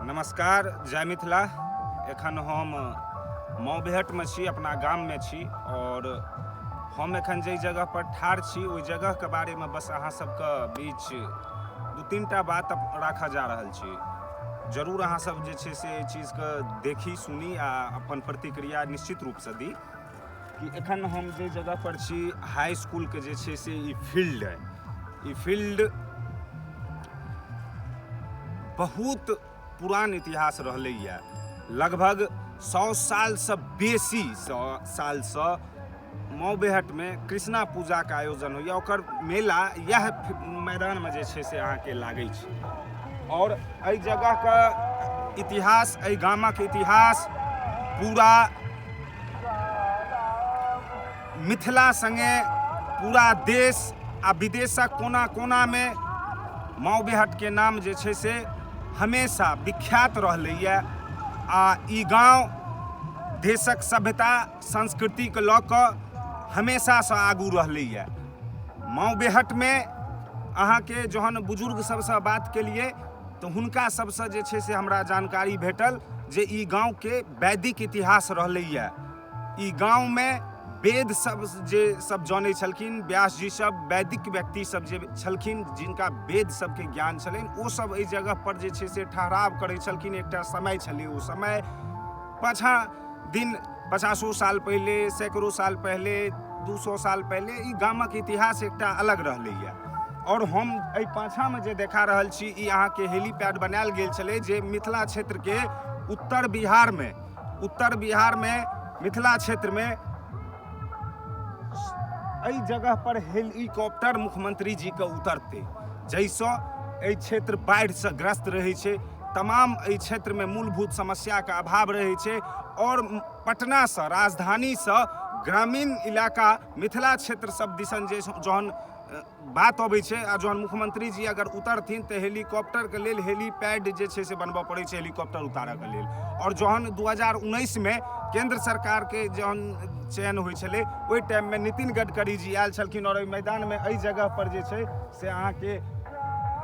नमस्कार, जय मिथिला। एखन हम मऊबेहटमे छी, अपना गाममे छी और हम एखन जाहि जगह पर ठाढ़ छी ओहि जगहके बारेमे बस अहाँ सबके बीच दू तीन टा बात राखऽ जा रहल छी। जरूर अहाँ सब जे छै से एहि चीजके देखी, सुनी आ अपन प्रतिक्रिया निश्चित रूपसँ दी कि एखन हम जे जगह पर छी हाई स्कूलके जे छै से ई फील्ड अइ। ई फील्ड बहुत पुरान इतिहास रहलैए, लगभग 100 सालसँ बेसी 100 सालसँ मऊबेहटमे कृष्णा पूजाके आयोजन होइए। ओकर मेला इएह मैदानमे जे छै से अहाँके लागै छै। और एहि जगहके इतिहास, एहि गामक इतिहास पूरा मिथिला संगे पूरा देश आ विदेशक कोना कोनामे मऊबेहटके नाम जे छै से हमेशा विख्यात रहलैए। आ ई गाँव देशक सभ्यता संस्कृतिके लऽ कऽ हमेशासँ आगू रहलैए। मऊबेहटमे अहाँके जहन बुजुर्ग सबसँ बात केलिए तऽ हुनका सबसँ जे छै से हमरा जानकारी भेटल जे ई गाँवके वैदिक इतिहास रहलैए। ई गाँवमे वेद सब जे सब जानै छलखिन, व्यास जी सब, वैदिक व्यक्ति सब जे छलखिन जिनका वेद सबके ज्ञान छलनि, ओ सब एहि जगह पर जे छै से ठहराव करै छलखिन। एकटा समय छलै, ओ समय पाछाँ दिन 500 साल पहिले, सैकड़ों साल पहिले, 200 साल पहिले ई गामक इतिहास एकटा अलग रहलैए। और हम एहि पाछाँमे जे देखा रहल छी ई अहाँके हेलीपैड बनायल गेल छलै जे मिथिला क्षेत्रके उत्तर बिहारमे, उत्तर बिहारमे मिथिला क्षेत्रमे एहि जगह पर हेलीकॉप्टर मुख्यमंत्री जीके उतरतै, जाहिसँ एहि क्षेत्र बाढ़िसँ ग्रस्त रहै छै, तमाम एहि क्षेत्रमे मूलभूत समस्याके अभाव रहै छै। और पटनासँ, राजधानीसँ ग्रामीण इलाका मिथिला क्षेत्र सब दिसन जे जहन बात अबै छै आ जहन मुख्यमंत्री जी अगर उतरथिन तऽ हेलीकॉप्टरके लेल हेलीपैड जे छै से बनबऽ पड़ै छै हेलीकॉप्टर उतारऽके लेल। आओर जहन 2019मे केन्द्र सरकारके जहन चयन होइ छलै ओहि टाइममे नितिन गडकरी जी आयल छलखिन आओर एहि मैदानमे एहि जगहपर जे छै से अहाँके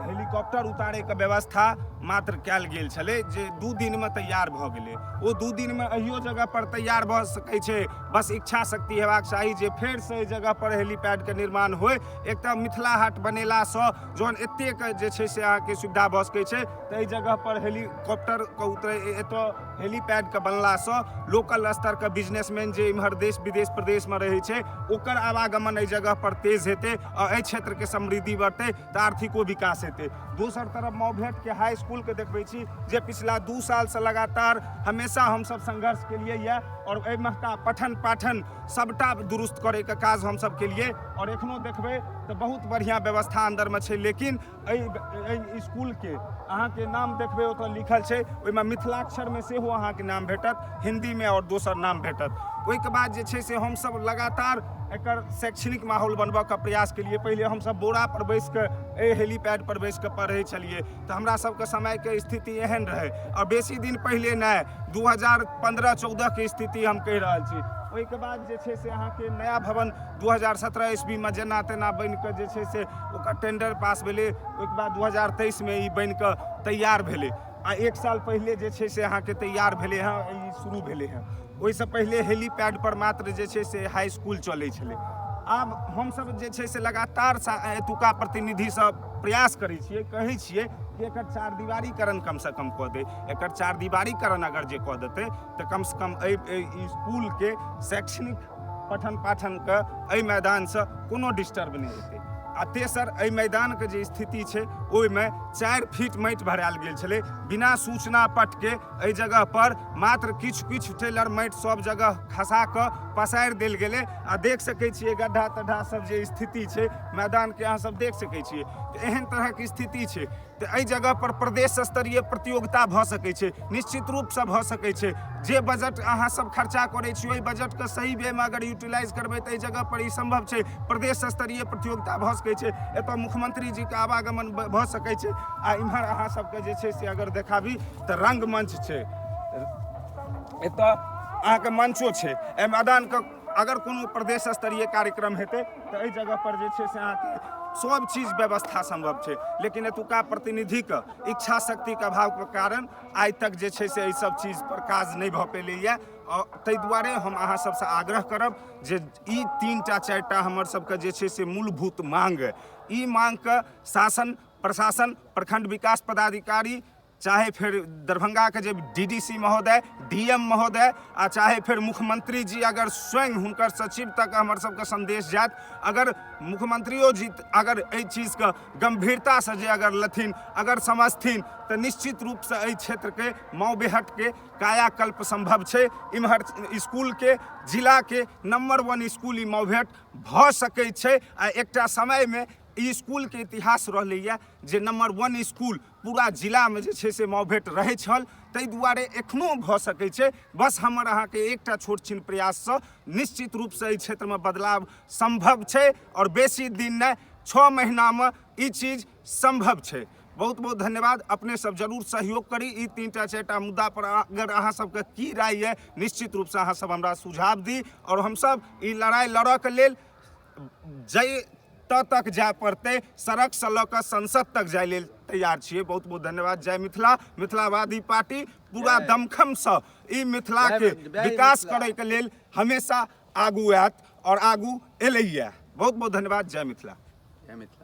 हेलीकॉप्टर उतारैके व्यवस्था मात्र कयल गेल छलै जे 2 दिनमे तैयार भऽ गेलै। ओ 2 दिनमे एहियो जगहपर तैयार भऽ सकै छै, बस इच्छा शक्ति हेबाक चाही जे फेरसँ एहि जगहपर हेलीपैडके निर्माण होइ। एक तऽ मिथिला हाट बनेलासँ जहन एतेक जे छै से अहाँके सुविधा भऽ सकै छै तऽ एहि जगहपर हेलीकॉप्टरके उतरै, एतऽ हेलीपैडके बनलासँ लोकल स्तरके बिजनेसमैन जे इम्हर देश विदेश प्रदेशमे रहै छै ओकर आवागमन एहि जगहपर तेज हेतै आ एहि क्षेत्रके समृद्धि बढ़तै तऽ आर्थिको विकास हेतै। दोसर तरफ मऊबेहटके हाई स्कूलके देखबै छी जे पिछला 2 सालसँ लगातार हमेशा हमसब संघर्ष केलिए यऽ और एहिमेका पठन पाठन सबटा दुरुस्त करैके काज हमसब केलिए और एखनो देखबै तऽ बहुत बढ़िआँ व्यवस्था अन्दरमे छै। लेकिन एहि स्कूलके अहाँके नाम देखबै ओतऽ लिखल छै, ओहिमे मिथिलाक्षरमे सेहो अहाँके नाम भेटत, हिन्दीमे आओर दोसर नाम भेटत। ओहिके बाद जे छै से हमसब लगातार एकर शैक्षणिक माहौल बनबऽके प्रयास केलिए। पहिले हमसब बोरापर बैसिकऽ एहि हेलीपैडपर बैसिकऽ पढ़ै छलिए तऽ हमरा सबके समयके स्थिति एहन रहै। आओर बेसी दिन पहिले नहि, 2015-14के स्थिति हम कहि रहल छी। ओहिके बाद जे छै से अहाँके नया भवन 2017 ईस्वीमे जेना तेना बनिकऽ जे छै से ओकर टेंडर पास भेलै। ओहिके बाद 2023मे ई बनिकऽ तैयार भेलै आ 1 साल पहिले जे छै से अहाँके तैयार भेलै हँ, ई शुरू भेलै हँ। ओहिसँ पहिले हेलीपैड पर मात्र जे छै से हाई स्कूल चलै छलै। आब हमसब जे छै से लगातार एतुका प्रतिनिधिसँ प्रयास करै छियै, कहै छियै कि एकर चार दीवारीकरण कमसँ कम कऽ दै। एकर चार दीवारीकरण अगर जे कऽ देतै तऽ कमसँ कम एहि स्कूलके शैक्षणिक पठन पाठनके एहि मैदानसँ कोनो डिस्टर्ब नहि हेतै। आ तेसर, एहि मैदानके जे स्थिति छै ओहिमे 4 फीट माटि भरायल गेल छलै बिना सूचना पटके। एहि जगह पर मात्र किछु किछु टेलर माटि सब जगह खसा कऽ पसारि देल गेलै आ देख सकै छियै गड्ढा तड्ढा सब जे स्थिति छै मैदानके अहाँ सब देख सकै छियै। तऽ एहन तरहक स्थिति छै तऽ एहि जगह पर प्रदेश स्तरीय प्रतियोगिता भऽ सकै छै, निश्चित रूपसँ भऽ सकै छै। जे बजट अहाँ सब खर्चा करै छी ओहि बजटके सही वेमे अगर यूटिलाइज करबै तऽ एहि जगह पर ई सम्भव छै, प्रदेश स्तरीय प्रतियोगिता भऽ सकै छै, एतऽ मुख्यमंत्री जीके आवागमन भऽ सकै छै। आ इम्हर अहाँ सबके जे छै से अगर देखाबी तऽ रंगमंच छै, एतऽ अहाँके मंचो छै। एहि मैदानके अगर कोनो प्रदेश स्तरीय कार्यक्रम हेतै तऽ एहि जगह पर जे छै से अहाँके सब चीज व्यवस्था सम्भव छै, लेकिन एतुका प्रतिनिधिके इच्छा शक्तिके अभावके कारण आइ तक जे छै से एहि सब चीज पर काज नहि भऽ पेलैए। आओर ताहि दुआरे हम अहाँ सबसँ आग्रह करब जे ई 3टा 4टा हमर सबके जे छै से मूलभूत मांग, ई मांगके शासन प्रशासन, प्रखंड विकास पदाधिकारी, चाहे फेर दरभंगाके जे डीडीसी महोदय, डीएम महोदय, आ चाहे फेर मुख्यमंत्री जी अगर स्वयं हुनकर सचिव तक हमर सबके संदेश जायत, अगर मुख्यमंत्रियो जी अगर एहि चीजके गंभीरतासँ जे अगर लथिन, अगर समझथिन, तऽ निश्चित रूपसँ एहि क्षेत्रके मऊ-बेहटके कायाकल्प संभव छै। इम्हर स्कूलके जिलाके नंबर 1 स्कूल ई मऊ-बेहट भऽ सकै छै। आ एकटा समयमे ई स्कूलके इतिहास रहलैए जे नंबर 1 स्कूल पूरा जिलामे जे छै से मऊ-बेहट रहै छल, ताहि दुआरे एखनो भऽ सकै छै। बस हमर अहाँके एकटा छोट छिन प्रयाससँ निश्चित रूपसँ एहि क्षेत्रमे बदलाव सम्भव छै आओर बेसी दिन नहि, 6 महीनामे ई चीज सम्भव छै। बहुत बहुत धन्यवाद। अपने सब जरूर सहयोग करी ई 3टा 4टा मुद्दा पर। अगर अहाँ सबके की राय यऽ, निश्चित रूपसँ अहाँ सब हमरा सुझाव दी आओर हमसब ई लड़ाइ लड़ऽके लेल जाहि तक जाय पड़तै, सड़कसँ लऽ कऽ संसद तक जाय लेल तैयार छियै। बहुत बहुत धन्यवाद। जय मिथिला। मिथिलावादी पार्टी पूरा दमखमसँ ई मिथिलाके विकास करैके लेल हमेशा आगू आयत आओर आगू एलैया। बहुत बहुत धन्यवाद। जय मिथिला। जय मिथिला।